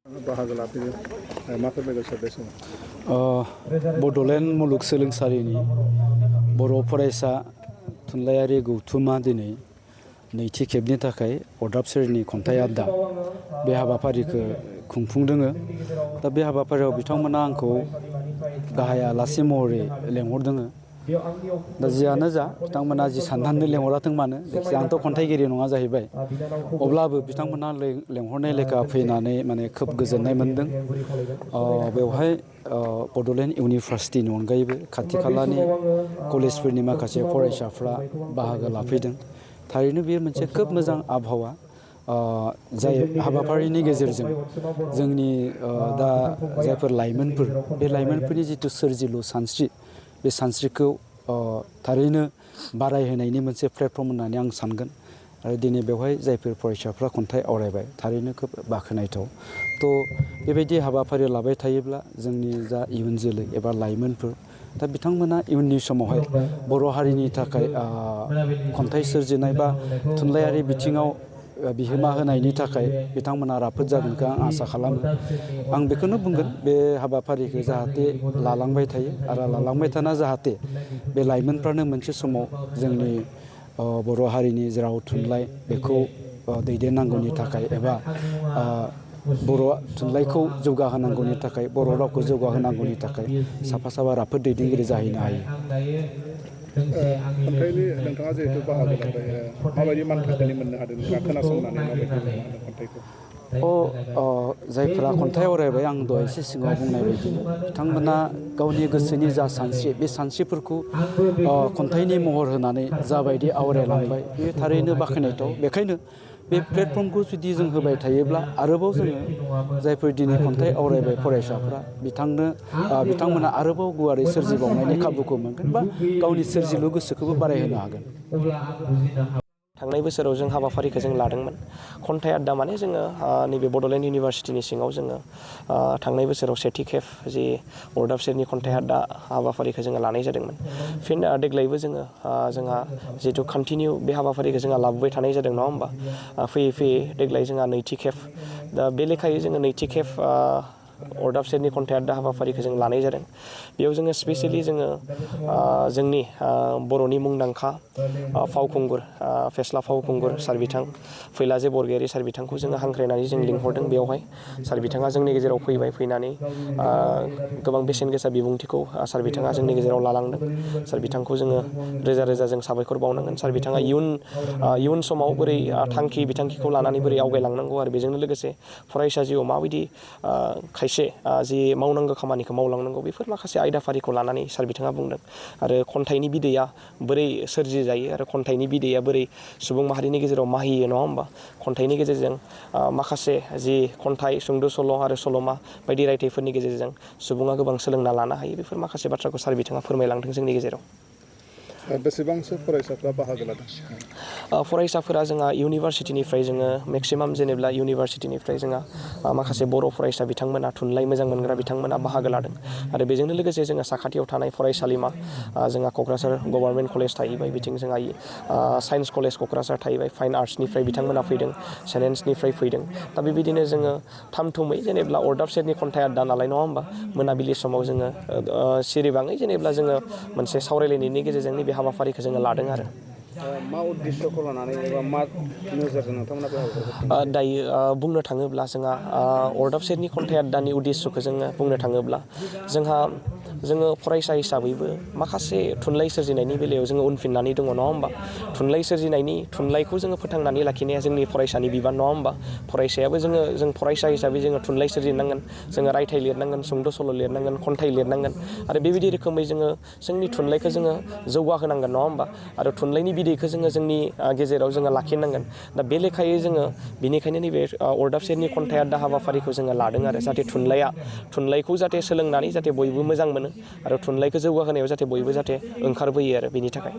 बाहागो लाफैयो मा फोरमायगोन सार बे समाव? बड'लेण्ड मुलुगसोलोंसालिनि बर' फरायसा थुनलाइयारि गौथुमा दिनै नैथि खेबनि थाखाय अरदाब सेरनि खन्थाइ आयदा बे हाबाफारिखौ खुंफुंदोङो। दा बे हाबाफारियाव बिथांमोना आंखौ गाहाय आलासि महरै लेंहरदोङो। दा जियानो जा बिथांमोना जि साननानै लेंहराथों मानो, जायखिजाया आंथ' खन्थाइगिरि नङा जाहैबाय, अब्लाबो बिथांमोना लेंहरनाय लेखा फैनानै माने खोब गोजोननाय मोनदों। बेवहाय बड'लेण्ड इउनिभारसिटिनि अनगायैबो खाथि खालानि कलेजफोरनि माखासे फरायसाफ्रा बाहागो लाफैदों। थारैनो बेयो मोनसे खोब मोजां आबहावा, जाय हाबाफारिनि गेजेरजों जोंनि दा जायफोर लाइमोनफोर, बे लाइमोनफोरनि जिथु सोरजिलु सानस्रि, बे सानस्रिखौ थारैनो बारायहोनायनि मोनसे प्लेटफर्म होननानै आं सानगोन। आरो दिनै बेवहाय जायफोर फरायसाफ्रा खन्थाइ आवरायबाय, थारैनो खोब बाख्नायथाव। बेबायदि हाबाफारि लाबाय थायोब्ला जोंनि जा इयुन जोलै एबा लाइमोनफोर, दा बिथांमोना इयुननि समावहाय बर' हारिनि थाखाय खन्थाइ सोरजिनाय बा थुनलाइयारि बिथिङाव बिहोमा होनायनि थाखाय बिथांमोना राफोद जागोनखौ आं आसा खालामो। आं बेखौनो बुंगोन, बे हाबाफारिखौ जाहाथे लालांबाय थायो आरो लालांबाय थाना जाहाथे बे लाइमोनफ्रानो मोनसे समाव जोंनि बर' हारिनि राव थुनलाइ बेखौ दैदेननांगौनि थाखाय एबा बर' थुनलाइखौ जौगाहोनांगौनि थाखाय, बर' रावखौ जौगाहोनांगौनि थाखाय साफा साफा राफोद दैदेनगिरि जाहैनो हायो। खन्थाइनि नोंथाङा जिहेतु बाहागो लाबाय, माबायदि मान थाखोनि मोननो हादों नोंथाङा खोनासंनानै माबायदि मा होनो खन्थाइखौ? जायफोरा खन्थाइ आवरायबाय, आं दहाय एसे सिगाङाव बुंनाय बायदिनो बिथांमोना गावनि गोसोनि जा सानस्रि, बे सानस्रिफोरखौ खन्थाइनि महर होनानै जाबायदि आवरायलांबाय, बेयो थारैनो बाख्नायथाव। बेखायनो बे प्लेटफर्मखौ जुदि जों होबाय थायोब्ला आरोबाव जोङो जायफोर दिनै खन्थाइ आवरायबाय फरायसाफ्रा, बिथांमोना आरोबाव गुवारै सोरजिबावनायनि खाबुखौ मोनगोन बा गावनि सोरजिलु गोसोखौबो बारायहोनो हागोन। थांनाय बोसोराव जों हाबाफारिखौ जों लादोंमोन। खन्थाइ आयदा माने जोङो नैबे बड'लेण्ड इउनिभारसिटिनि सिङाव जोङो थांनाय बोसोराव सेथि खेब जि अरदाब सेरनि खन्थाइ आयदा हाबाफारिखौ जोङो लानाय जादोंमोन। फिन देग्लायबो जोंहा जिहेतु कन्टिनिउ बे हाबाफारिखौ जोंहा लाबोबाय थानाय जादों, नङा होमबा? फैयै फैयै देग्लाय जोंहा नैथि खेब। दा बे लेखायै जोङो नैथि खेब अरदाब सेरनि खन्थाइ आयदा हाबाफारिखौ जों लानाय जादों। बेयाव जोङो स्पेसियेलि जोंनि बर'नि मुंदांखा फावखुंगुर, फेस्ला फावखुंगुर सार बिथां फैलाजे बरगयारी सार बिथांखौ जोङो हांख्रायनानै जों लिंहरदों बेवहाय। सार बिथाङा जोंनि गेजेराव फैनानै गोबां बेसेन गोसा बिबुंथिखौ सार बिथाङा जोंनि गेजेराव लालांदों। सार बिथांखौ जोङो रोजा रोजा जों साबायखर बावनांगोन। सार बिथाङा इयुन समाव बोरै बिथांखिखौ लानानै बोरै आवगायलांनांगौ आरो बेजोंनो लोगोसे फरायसा जिउआव माबायदि खायसे जि मावनांगौ खामानिखौ मावलांनांगौ, बेफोर माखासे आयदाफारिखौ लानानै सार बिथाङा बुंदों। आरो खन्थाइनि बिदैया बोरै सोरजिजायो आरो खन्थाइनि बिदैया बोरै सुबुं माहारिनि गेजेराव माहियो, नङा होमबा? खन्थाइनि गेजेरजों माखासे जि खन्थाइ, सुंद' सल' आरो सल'मा बायदि रायथाइफोरनि गेजेरजों सुबुङा गोबां सोलोंना लानो हायो। बेफोर माखासे बाथ्राखौ सार बिथाङा फोरमायलांदों जोंनि गेजेराव। बेसेबांसो फरायसाफ्रा बाहागो लादों? फरायसाफोरा जोंहा इउनिभारसिटिनिफ्राय जोङो मेक्सिमाम जेनेबा इउनिभारसिटिनिफ्राय जोंहा माखासे बर' फरायसा बिथांमोना, थुनलाइ मोजां मोनग्रा बिथांमोना बाहागो लादों। आरो बेजोंनो लोगोसे जोंहा साखाथियाव थानाय फरायसालिमा, जोंहा क'क्राझार गभर्नमेन्ट कलेज थाहैबाय, बिथिं जोंहा साइन्स कलेज क'क्राझार थाहैबाय, फाइन आर्ट्सनिफ्राय बिथांमोना फैदों, साइन्सनिफ्राय फैदों। दा बेबायदिनो जोङो थाम-थुमै जेनेबा अरदाब सेरनि खन्थाइ आयदा नालाय, नङा होमबा? मोनाबिलि समाव जोङो सिरिबाङै जेनेबा जोङो मोनसे सावरायलायनायनि गेजेरजों नैबे हाबाफारिखौ जोङो लादों आरो। मा उद्देশ্যखौ लानानै एबा मा नोजोरजों नोंथांमोना बे हाबाफारिखौ खुंदों? दायो बुंनो थाङोब्ला जोंहा अरदाब सेरनि खन्थाइ आयदानि उद्देশ্যखौ जोङो बुंनो थाङोब्ला जोङो फरायसा हिसाबैबो माखासे थुनलाइ सोरजिनायनि बेलायाव जोङो उनफिननानै दङ, नङा होमबा? थुनलाइखौ जोङो फोथांनानै लाखिनाया जोंनि फरायसानि बिबान, नङा होमबा? फरायसायाबो जों फरायसा हिसाबै जोङो थुनलाइ सोरजिनांगोन, जोङो रायथाइ लिरनांगोन, सुंद' सल' लिरनांगोन, खन्थाइ लिरनांगोन। आरो बेबायदि रोखोमै जोङो जोंनि थुनलाइखौ जोङो जौगाहोनांगोन, नङा होमबा? आरो थुनलाइनि बिदैखौ जोङो जोंनि गेजेराव जोङो लाखिनांगोन। दा बे लेखायै बेनिखायनो नैबे अरदाब सेरनि खन्थाइ आयदा हाबाफारिखौ जोङो लादों आरो जाहाथे थुनलाइखौ जाहाथे सोलोंनानै जाहाथे बयबो मोजां मोनो आरो थुनलाइखौ जौगाहोनायाव जाहाथे बयबो ओंखारबोयो आरो बेनि थाखाय।